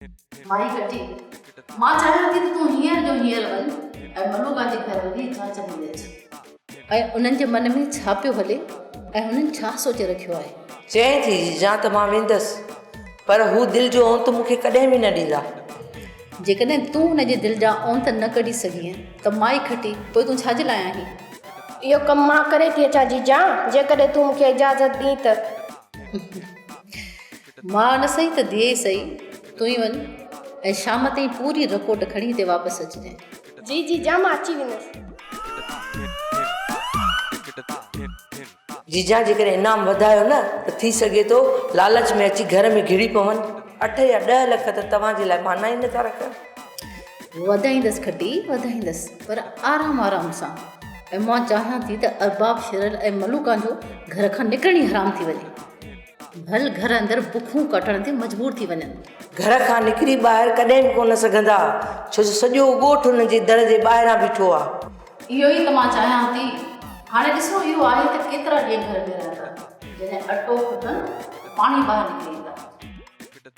مائي ڪٽي، مان چاهيان ٿي ته تون هينئر جو هينئر وڃ ۽ ملوڪان جي گهر وڃي جاچ هڻي اچ. ۽ انهن جي من ۾ ڇا پيو هلي ۽ هنن ڇا سوچي رکيو آهي. چيائين ٿي، جيجان ته مان ويندس، پر هو دل جو اونت مون کي ڪڏهن به نه ڏيندا. جيڪڏهن تون هن جي دل جا اونت نه ڪڍي سگهينء ته مائي کٽي، پوء تون ڇا جي لاء آهين؟ اهو ڪم مان ڪري ٿي اچان جيجان، جيڪڏهن تون مون کي اجازت ڏين ته. ماء نه سهي ته ڌيء ئي سهي، تون ئي وڃ ۽ شام تائين پوري رپورٽ کڻي هتي واپس اچجانء. جي جيجا مان اچي ويندس. جيجا جيڪڏهن انعام وڌايو نه ته ٿي سگهي ٿو لالچ ۾ اچي گهر ۾ گهڙي پون. اٺ يا ڏهه لک ته توهان جي لاء معنيٰ ئي نه ٿا رکن. وڌائيندس کٽي، وڌائيندس، پر آرام آرام سان. ۽ مان چاهيان ٿي ته ارباب شيرل ۽ ملوڪان جو گهر کان نڪرڻ ئي حرام ٿي وڃي. ڀل گهر اندر بکون ڪاٽڻ تي مجبور ٿي وڃن. گهر کان نڪري ٻاهر ڪڏهن به ڪونه سگهندا، ڇو جو سڄو ڳوٺ انهن جي در جي ٻاهران بيٺو آ. اهو ئي ته مان چاهيان ٿي. هاڻي ڏسڻو اهو آهي ته ڪيترا ڏينهن گهر ۾ رهندا. جڏهن اٽو ڦٽن ته پاڻهي ٻاهر نڪري ايندا.